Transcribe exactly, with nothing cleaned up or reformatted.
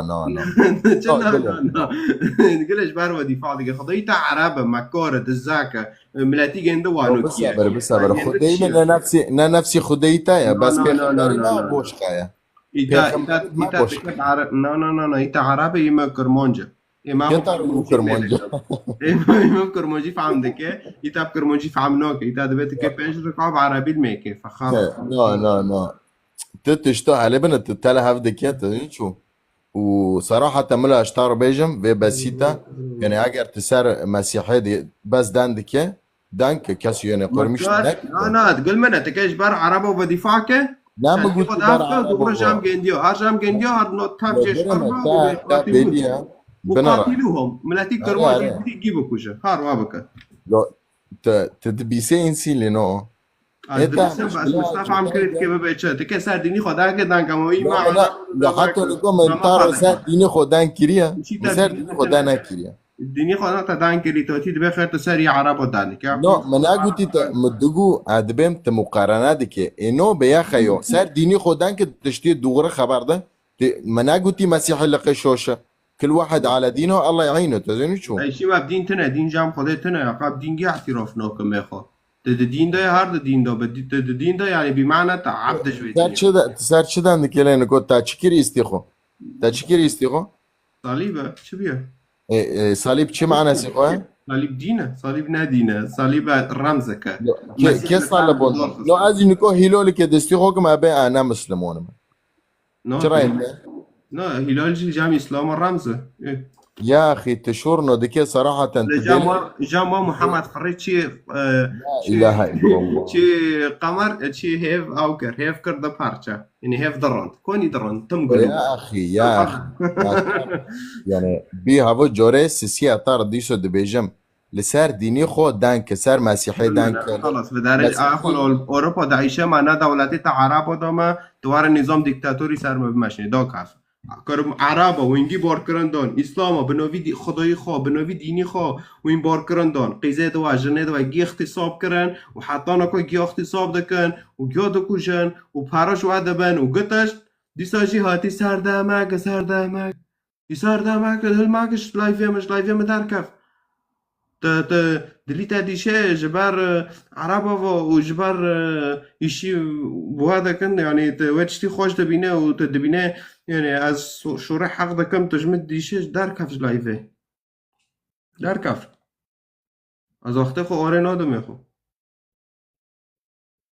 na, na. Çi na, na, na. Gile ji ber we dîfa dike. Xwedayî te Ereb e, Mekar e, Dizak e. Miletî gêndi wan û kî ye. Biseber, biseber. Xwedayî min ne nefsî, ne nefsî Xwedayî te ye. Bes pêxemberî me boşka ye. Îta, îta, îta tike Ereb, na, na, na, na. Îta Ereb e, îme Kirmanc e. Ê me Keta Rû Kirmanc. Ê me, ê me Kirmancî fehm dike. Îta bi Kirmancî fehm nake. Îta dibe dike pênc rikab Erebî mêke. Fexar. No, no, no. Tu tişto hele bine, tu tele hev dike, tu hiç o. Û seraheten min la ji te re bêjim, vê besîte, yani eger tu ser Mesîhê de bes den dike, den ke kes yene qurmiş nek. Na, na, gul min e, tu ke ji ber Ereba ve dîfa ke. Ne mi got tu ber Ereba. Her jam gendiyo, her jam gendiyo, her not tev jê şerma û qatilû. Û qatilû hom, miletî Kirmancî gî bikuje. Her wa bike. Tu dibîsê însî lê no. Ez dibisim, ez Mustafa em kirit ke bibe çi. Ti ke ser dînî xwe dake dan kama wî ma. Lo heta niko min ta re ser dînî xwe dan kiriye. Ser dînî xwe dan nekiriye. Dînî xwe te dan kirî, to tî dibe xêr tu ser ya Erebo dan dike. No, min negotî te, min digo, ez dibêm tu muqarene dike. Ê no be ya xeyo. Ser dînî xwe dan ke tiştê dûgre xeber de. Min negotî Mesîhî li qê şoş e. Kil wehed ala dîno, Allah yîno, tu zînî çû. Ey, şî web dîn tune, dîn jam Xwedê tune ya, qab dîn gî îtîraf nake me xwe. Di, di dîn de ya, her di dîn de be, di, di, di dîn de yani bi mana te abd ji vê. Ser çi de, ser çi de nikele niko, ta çi kir îstî xwe? Ta çi kir îstî xwe? Salîb e, çi biye? E, e, salîb çi manası xwe? Salîb dîn e, salîb ne dîn e, salîb e remzeke. Kes salîb oldu. No, ez niko hîlolike destî xwe kim, ebe ana Müslümanım. No, çira yeke? No, hîlal jî cam Îslam remz e. Ya axî, tu şor no dike, sarahaten tu deli. Cama Muhammed Firî çi, e, çi, çi qamar, e, çi hêv aw kir, hêv kir di parça. Yani hêv dirand. Konî dirand, tim gulu. Ya axî, ya axî. Yani, bi havo core sisiya tar dîso dibêjim. Li ser dînî xwe denke, ser Mesîhê denke. Xelas, bi derece axwe Ewropa daîşe me, ne dewletê te Erebo de me, tu were nîzam dîktatorî ser me bimeşinê, da kef. Kirim Ereba, wîngî barkirin dan, Îslama, bi novî dî-, Xwedayî xwe, bi novî dînî xwe, wîn barkirin dan. Qîzê de we, jinê de we, gî îxtîsab kirin û hetana ku gî îxtîsab dikin û giya dikujin û para ji we dibin û gitiş, dîsa jî hatî ser demek, ser demek. Îsar da me kir, hilma kir, ji layvê min, ji layvê min derkev. Te, te, dilî te dîşe ji ber, e, Ereba ve û ji ber, e, îşî buha dikin, yani te wê tiştî xweş dibîne û te dibîne, yani ez şo-, şûrê heq dikim, tu ji min dîşe derkev ji layvê. Derkev. Ez wextê xwe orê nadim ê xwe.